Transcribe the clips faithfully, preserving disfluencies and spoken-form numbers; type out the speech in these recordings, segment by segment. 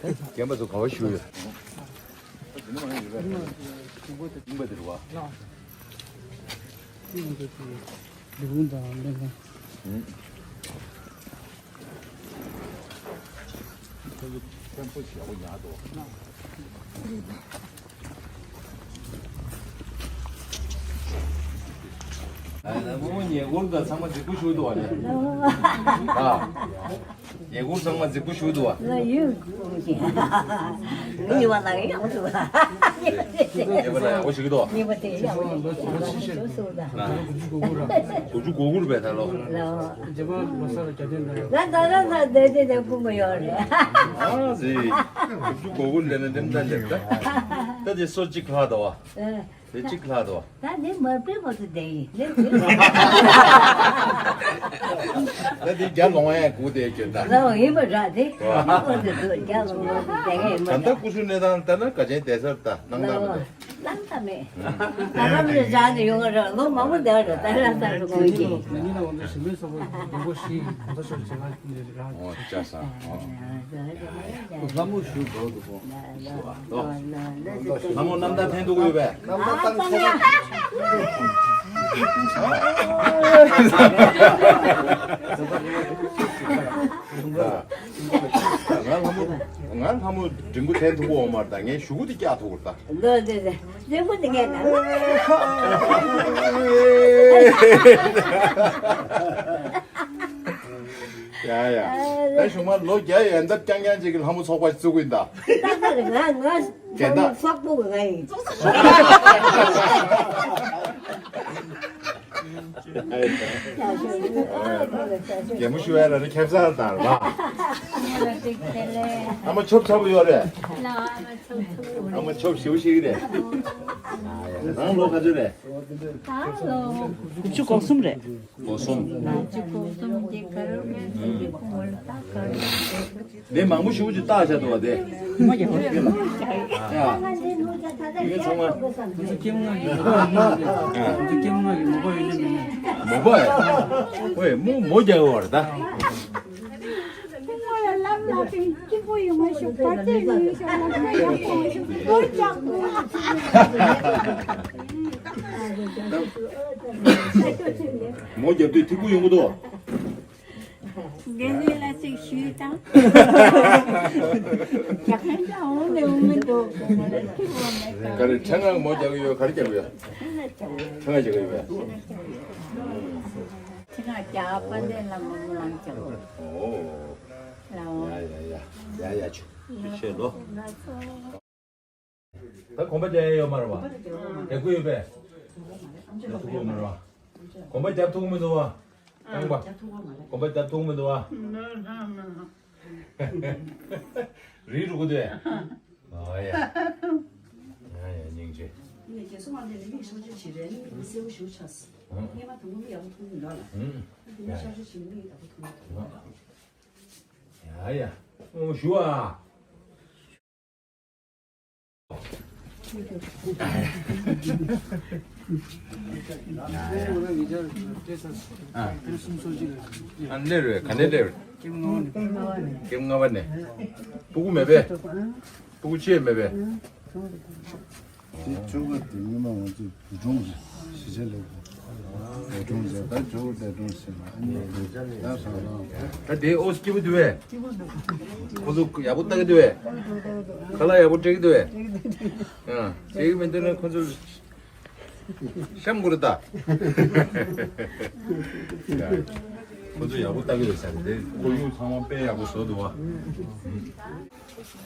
རྒན་པ་ཚོ་ག་བ་བཞུགས་ཡོད། ཡིན་པ་དེ་རེད་བ། ལུང་དང་ལེན་ཁང་། ཐེམ་པོ་ཞེ་པོ་ཉར་འདུག་ཨ་ལ་མོ་ཉེ་འཁོར་དང་ཚང་མ་རྫིག་པོ་ཞུ་འདུག་བ་ལས། ཨ། ཉེ་འཁོར་ཚང་མ་རྫིག་པོ་ཞུ་འདུག་བ། ལ་ཡོད། ཉེ་བ་ལ་ཡག་པོ་འདུག་བ། ཉེ་བ་ལ་ཡག་པོ་ཞིག་འདུག་བ། ཉེ་བ་དེ་ཡག་པོ་འདུག་བ། ཞུ་སོང་ད། དགུ་བཅུ་གོ་དགུ་རེད་ད་ལོ། ལོ། རྗེས་མ་ལོ་གསར་རྒྱ་སྟོན་དང་། ང་ད་ལ་ད་བསྡད་དེ་ད་སྐུ་མ་ཡོད་རེད། ཨ་ཟེ། དགུ་བཅུ་གོ་དགུ་ལས་ན་འདེམས་ད་ལེབ་ད། ད་དེ་སོ་གཅིག་ལྷག་ད་བ། དེ་གཅིག་ལྷག་ད་བ། ད་དེ་མ་པའི་བར་དུ་བསྡད་ཡིན་ལེ། ད་དེ་རྒྱ་ལོང་ཡ་སྒུག་བསྡད་ཀྱི་ད། ལོ་ཡིན་པ་ར་དེ་བར་དུ་འདུག་རྒྱ་ལོང་བར་དུ་བསྡད་ཡིན་མ་ད་ལྟ་ར། སྐུ་གཟུགས་གནས་སྟངས་ལྟར་ན་དགའ་ཆེན་བསྡད་ས་ད་སྣང་དག་མི་འདུག་སྣང་དག་མེད། ད་རང་ནས་བཞག་ནས་ཡོང་བ་ར་ལོ་མང་པོ་བསྡད་པ་ར་ད་ར་ས་རུ་གོ་གི། ང་གཉིས་ལ་འོང་དུས་ཞིམ་པའི་ས་བོན་པོ་ཞིག་གོང་ས་མཆོག་བྱེད་ཀ་ནས་ར། ཨོ་ཅག་ས་ཨོ། ལྷ་མོ་ཞུ་འགྲོ་འདུག་གོ། ལྷ་མོ་རྣམ་ཐར་འཐེན་ཐུབ་ཀྱི་ཡོད་པས། རྣམ་ཐར་བཏང་ཚེ། ང་ལྷ་མོ་ང་ལྷ་མོ་འབྲིང་པོ་འཐེན་ཐུབ་ཀྱི་ཡོད་མ་རེད་ད། ངས་གཞུག་གུ་དེ་བཀྱག་ཐུབ་ཀྱི་རེད་ད། ལོ་ལོ་ལོ། འབྲིང་པོ་དེ་ངས་ད། ཡ་ཡ། ད་གཞུག་མ་ལོ་བརྒྱ་ཡན་འདབ་རྐྱང་རྐྱང་ཅིག་གི་ལྷ་མོ་ཚོགས་པ་བཙུགས་ཀྱི་ཡིན་ད། ཏག་ཏག་རེད། ང་ང་རྒྱལ་ད་སོག་པོ་གི་ང་ཡིན། རྒྱལ་མོ་ཞུ་ཡ་ལ་ནི་ཁེབ་སར་དང་ར། ཨ་མ་ཆོབ་ཚ་པོ་ཡོད་རེད། ཨ་མ་ཆོབ་ཞེ་པོ་ཞིག་རེད། རང་ལོ་ག་ཚོད་རེད། ད་ལོ། དགུ་བཅུ་གོ་གསུམ་རེད། གོ་གསུམ། ལོ་གཅིག་གོ་གསུམ་གྱི་ག་རེ་མེད་ཀྱི་ངོ་ལ་ད་ག་རེ་མེད། དེ་མང་པོ་ཞེ་པོ་ཅིག་བཏགས་བཞག་འདུག་བ་དེ། མོ་རྒྱག་གོ། ཡ། ཡིན་ཚང་མ། ང་ཚོ་སྐྱེ་བོ་ལྔ་གི་མོ་པ་ཡོད་ནི་མིན་ན། མོ་པ་ཡ། ཨོའི་མོ་མོ་རྒྱག་གོ་བ་རེད་ད། ཁོ་ཡ་ལམ་ལ་པིང་སྐྱིད་པོ་ཡོང་བ་ཞུ་བར་ཆད་ཡོང་ཞུ་ལ་ཁོ་ཡག་པོ་ཞུ་མོ་རྒྱག་གོ། མོ་རྒྱབ་དུས་ཐིག་པོ་ཡོང་གི་འདུག་རྒན་ལགས་ལ་ཅིག་ཞུས་དང་། རྒྱ་ཁན་ཅང་འོང་ནས་འོང་མི་འདུག་ག་རེ་ཁྲེང་ངག་མོ་རྒྱག་གི་ཡོད། ག་རེ་རྒྱག་གི་ཡོད། ཁྲེང་ངག་རྒྱག་གི་ཡོད། ཁྲེང་ངག་རྒྱག་པ་འདི་ལ་མོ་མོ་ལང་རྒྱག་གོ། ཨོ། ལའོ། ཡ་ཡ་ཡ་ཡ་ཡ་ཆུ། ཆུ་ཆེ་ལོ། ད་གོམ་པ་རྒྱག་ཡས་ཡོད་མ་རེད་བ། རྒྱག་གི་ཡོད་པས། རྒྱག་ཐུབ་ཀྱི་ཡོད་མ་རེད་བ། གོམ་པ་རྒྱག་ཐུབ་ཀྱི་མི་འདུག་བ། རྐང་པ། གོམ་པ་རྒྱག་ཐུབ་ཀྱི་མི་འདུག་བ། རིལ་འགྲོ་གི་འདུག་ཨ་ཡ། ཨ་ཡ་སྙིང་རྗེ། ངས་རྒྱལ་སྲུང་དབང་འདུས་ནས་མིག་གཤག་བཅོས་བྱེད་རན་ནི་མི་གསལ་པོ་ཞེ་པོ་ཆགས་སོང་། སྔོན་མ་དང་པོ་མིག་ཡག་པོ་མཐོང་གི་མི་འདུག་ལ། དེ་མིག་གཤག་བཅོས་བྱེད་ནས་མིག་ཡག་པོ་མཐོང་གི་འདུག་ཡ་ཡ། ཨོ་ཞུ་ཨ། ཨ་ནི་རེད། ག་ནས་སླེབས་རེད། ཀེམ་ལྔ་པ་ནས། ཀེམ་ལྔ་པ་ནས། སྤུ་གུ་མེད་པས། སྤུ་གུ་ཅི་ཡང་མེད་པས། དེ་ཆོ་ག་དེ་སྔོན་མ་ང་ཚོས་བུ་ཆུང་ཟེར། གཞིས་ཆགས་ལ་བུ་ཆུང་ཟེར། ད་ཆོ་ག་དེ་ཆུང་ཟེར་ལ་ཨ་ནི་ད་ས་ལ། ད་དེ་ཨོ་སྐྱིད་པོ་འདུག་བས། ཁོ་ཚོ་ཡག་པོ་ལྟ་གི་འདུག་བས། ཁ་ལག་ཡག་པོ་སྤྲད་ཀྱི་འདུག་བས། ཨ་སྤྲད་ཀྱི་མི་འདུག་ན་ཁོ་ཚོ་གཤམ་གུ་རེ་ལྟ། ཁོ་ཚོ་ཡག་པོ་ལྟ་གི་རེད་ཟེར་ཏེ་ཁོར་ཡུག་ཚང་མ་དཔེ་ཡག་པོ་བཟོ་འདུག་བ།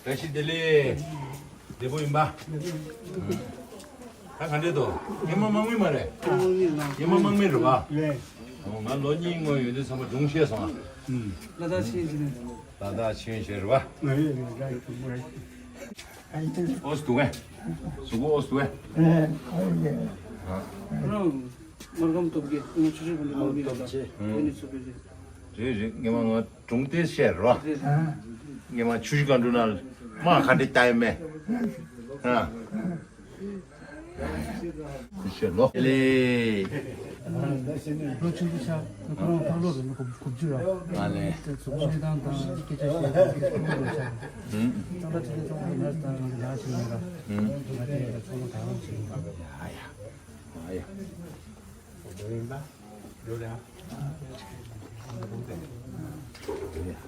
བཀྲ་ཤིས་བདེ་ལེགས། བདེ་པོ་ཡིན་པ། ད་ག་འདྲས་འདུག་སྔོན་མ་དམག་མི་མ་རེད། སྔོན་མ་དམག་མི་རེད་བ། ང་ལོ་གཉིས་སྔོན་ཡོད་དུས་ཚང་མ་སྒྲུང་བཤད་སོང་ང་། ལ་དྭགས་ཆེན་ཞིག་རེད། ལ་དྭགས་ཆེན་ཞིག་རེད་བ། ཨོ་སི་འདུག་གས། གཟུགས་པོ་ཨོ་སི་འདུག་གས། ཁོ་རང་སྨར་ཁམས་སྟོབས་རྒྱས་ང་ཆུ་ཤུར་གོང་དུ་ལོག་མི་ཡོད་ལ་དེ་ནི་ཚུགས་པའི་རེད། རེད་རེད། ངས་མ་ང་སྒྲུང་དེ་བཤད་རོགས། རེད་རེད། ངས་མ་ཆུ་ཤུར་གོང་དུ་ན་དམག་ག་འདྲ་བཏང་ཡོད་མེད། ཨ། ཁུ་ཤེ་ལོ། ལེ། ལོ་ཆུང་དུས་ཆགས་ཁོ་རང་ཕག་ལོ་རེད། ལོ་དགུ་བཅུ་ར། ཨ་ལེ། དེ་ཚོ་གཞས་གཏོང་དང་སྐད་ཆ་བཤད་དང་སྐད་ཆ་ཕུལ་དགོས་ཆགས། ཧུམ། ཙང་ད་ཁྲི་ལེ་ཚོགས་པའི་ནར་སི་དང་ང་གི་ལགས་ཤིག་ཡིན་ར། ཧུམ། ང་དེ་ལ་ཚོགས་ལོ་ག་རང་ཞིག་ཡིན་པ། ཡ་ཡ། ཨ་ཡ།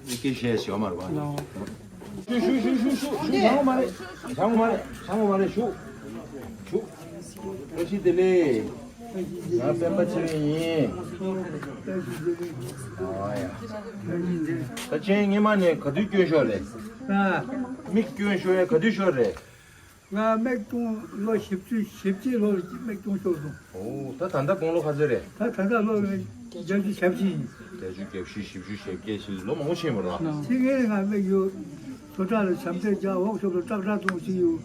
ཨི་ཀེ་ཤེས་ཞོ་མར་བ། ཤུ་ཤུ་ཤུ་ཤུ་ཤུ་ཤུ། བྱང་མ་རེད། བྱང་མ་རེད། བྱང་མ་རེད། ཤུ་ཤུ། བཀྲ་ཤིས་བདེ་ལེགས། ང་སྤེན་པ་ཚེ་རིང་ཡིན། ཨ་ཡ། ད་ཁྱེད་སྔོན་མ་ནས་ག་དུས་སྐྱོན་ཤོར་རེད། མིག་སྐྱོན་ཤོར་ཡ་ག་དུས་ཤོར་རེད། ང་མིག་སྟོང་ལོ་བཞི་བཅུ་ཞེ་གཅིག་ལོ་ལ་མིག་སྟོང་ཤོར་སོང་། ཨོ། ད་ད་ལྟ་དགུང་ལོ་ག་ཚོད་རེད། ད་ད་ལྟ་ལོ་བརྒྱད་ཅུ་གྱ་བཞི་ཡིན། བརྒྱད་ཅུ་གྱ་བཞི། བཞི་བཅུ་ཞེ་བརྒྱད་ཞིག་ལོ་མང་པོ་ཕྱིན་པ་རེད། དེ་སྔའི་ང་མིག་ཡོད། བཟོ་གྲྭ་ལ་བྱམས་བརྩེ་རྒྱག་ཝོག་ཤོབ་ལ་ཏག་ཏག་བཙོང་ཞིག་ཡོད།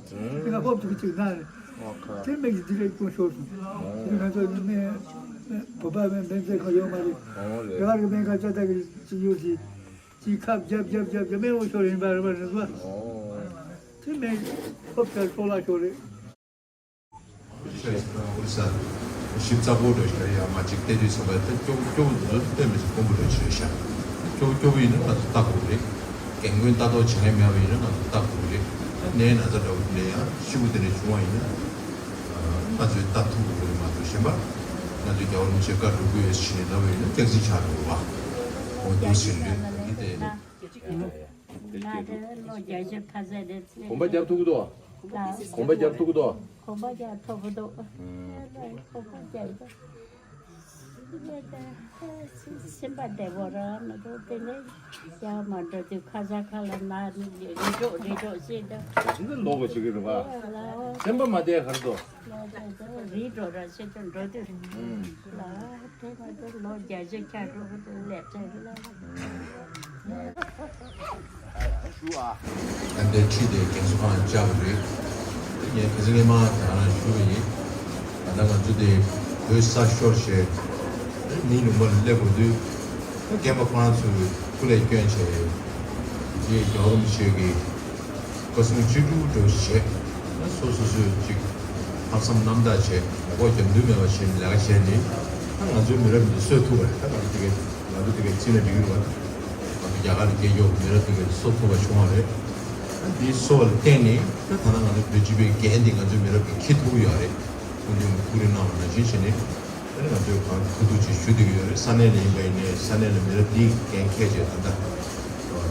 དེ་ང་ཧོབ་ཏུ་གཅིག་ན་རེད། ཨོ་ཁ། དེ་མིག་གི་འདི་རེད་སྟོང་ཤོར་སོང་། དེ་ང་ཚོ་ནི་མེ་བོད་པ་མེ་འབེན་ཚེ་ཁ་ཡོད་མ་རེད། ཨོ་རེད། རེ་བ་རེ་མེ་ཁ་ཅ་ཏག་གི་ཅིག་ཡོད་ཞིག་ཅིག་ཁབ་རྒྱབ་རྒྱབ་རྒྱབ་རྒྱབ་མེ་ལོ་ཤོར་ཡིན་པ་རེད་པ་རེད་པ། ཨོ། དེ་མེད། ཁོབ་ཆ་ཤོར་ལ་ཤོར་རེད། ཤེས་ཨོ་རི་ས་ཞིབ་ཚགས་པོ་འགྲོ་ཤར་ཡ་མ་གཅིག་བལྟས་དུས་ཚོད་པ་ད་སྐྱོ་སྐྱོ་པོ་འདི་ཚོ་སྟོན་པའི་ཚོ་དཀོན་པོ་འགྲོ་ཆོད་ཤག་སྐྱོ་སྐྱོ་པོ་ཡིན་ན་ང་ཚོ་ལྟ་དགོས་རེད། རྒན་རྒོན་ལྟ་རྟོག་བྱེད་མཁན་མེད་པ་ཡིན་ན་ང་ཚོ་ལྟ་དགོས་རེད། ནད་ན་ཚ་འདྲ་བོ་འདི་ལ་ཡང་ཤི་བོ་དེ་འདྲ་བྱུང་བ་ཡིན་ན། ང་ཚོས་ལྟ་ཐུབ་དགོས་རེད་མ་གཏོགས་གཞན་པ། ང་ཚོས་རྒྱལ་བ་རིན་པོ་ཆེ་བཀའ་སྒྲུབ་དགོས་ཡོད་ཟེར་ནས་ལབ་པ་ཡིན་ན་སྐྱག་རྫུན་ཆགས་འགྲོ་བ། འོ་འདུག་ཟེར་འདོད་འདི་དེ། ང་དེ་ལོ་བརྒྱད་ཅུ་ཐ་ཚད་དེ་ཚེ་གོམ་པ་རྒྱབ་ཐུབ་ཀྱི་འདུག་ལ། གོམ་པ་རྒྱབ་ཐུབ་ཀྱི་འདུག་གོམ་པ་རྒྱབ་ཐུབ་ཀྱི་འདུག་ཨུམ། གོམ་པ་རྒྱབ་ཐུབ། སེམས་པ་བདེ་བོ་ར་མི་འདུག་དེ་ནས་ཡར་མར་འགྲོ་དུས་ཁ་ཟས་ཁ་ལ་ན་རི་འགྲོ་རི་འགྲོ་བྱེད་དུས། ད་ལོག་པ་བྱེད་ཀྱི་རེད་པ། སེམས་པ་མ་བདེ་ག་རེ་འདུག་རི་འགྲོ་ར་བྱེད་དུས་འགྲོ་དུས། ཨུམ། ལ། དེ་ང་ཚོ་ལོ་བརྒྱད་ཅུ་ཆ་དྲུག་གི་སླེབས་ཚར་ལ། ཞུ་ཨ། ད་ལྟའི་ཁྲིད་དེ་རྒན་གསོ་ཁང་བཅར་བ་རེད། ངས་ཁ་སང་སྔས་མ་དེ་རང་ཞུ་བ་ཡིན། ད་ལྟ་ང་ཚོ་དེ་བོད་ས་ཤོར་བྱས། མི་ལུང་པ་ལ་སླེབས་དགོས་དུས། རྒན་པ་ཁོ་རང་ཚོས་སྐུ་ལས་བསྐྱོན་བྱས། རྗེ་རྒྱལ་བ་རིན་པོ་ཆེ་གི་བཀའ་གསུང་ཅི་སྒྲུབ་འགྲོ་བྱས། སོ་སོ་སོས་ཅིག་ལྷག་བསམ་རྣམ་དག་བྱས། ངོ་ལྐོག་རྒྱབ་མདུན་མེད་པ་བྱས་ནས་ལས་ཀ་བྱས་ནས། ད་ང་ཚོའི་མི་རབས་འདི་གསོ་ཐུབ་པ་རེད། ད་ང་ཚོ་དེ་གའི་ང་ཚོ་དེ་གའི་རྩིས་ན་འགྲིག་གི་རེད་པ། ང་ཚོ་རྒྱ་གར་ལ་སྐྱེས་ཀྱོག་མི་རབས་དེ་གའི་གསོ་ཐུབ་པ་བྱུང་བ་རེད། ད་འདི་གསོ་བ་ལ་བརྟེན་ནས་ད་ད་ལྟ་ང་ཚོ་བོད་སྤྱི་པའི་འགན་འདི་ང་ཚོའི་མི་རབས་ཀྱིས་འཁྱེར་ཐུབ་ཀྱི་ཡོད་རེད། སྐུ་མདུན་གྱིས་ཐུགས་རེ་གནང་བ་ནང་བཞིན་བྱས་ནས། ད་ང་ཚོས་གང་ཐུབ་ཐུབ་ཅིག་ཞུ་བསྡད་ཀྱི་ཡོད་རེད། ས་གནས་ལ་ཡིན་པ་ཡིན་ནའི་ས་གནས་ལ་མི་རབས་འདིས་འགན་འཁྱེར་བྱས་ད་ལྟ་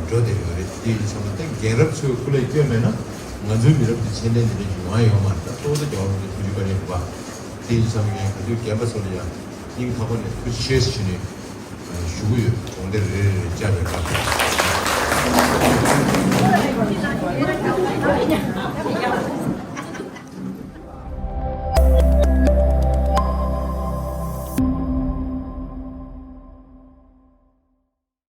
འགྲོ་བསྡད་ཡོད་རེད། དེ་ཡིན་ཙང་ད་རྒན་རབས་ཚོས་སྐུ་ལས་བསྐྱོན་མེད་ན་ང་ཚོའི་མི་རབས་འདི་ཚད་ལྡན་འདི་འདྲ་ཡོང་ཡ་ཡོད་མ་རེད། ད་གཙོ་བོ་ད་རྒྱལ་བ་རིན་པོ་ཆེའི་ཐུགས་རྗེ་བཀའ་དྲིན་རེད་པ། དེ་ཡིན་ཙང་ངས་ག་དུས་རྒན་པ་ཚོ་ལ་ཡང་སྙིང་ཐག་པ་ནས་ཐུགས་རྗེ་ཆེ་ཞུ་ནས་ཞུ་གི་ཡོད། དགོངས་འགལ་རེ་རེ་རེ་བཅར་བའི་སྐབས།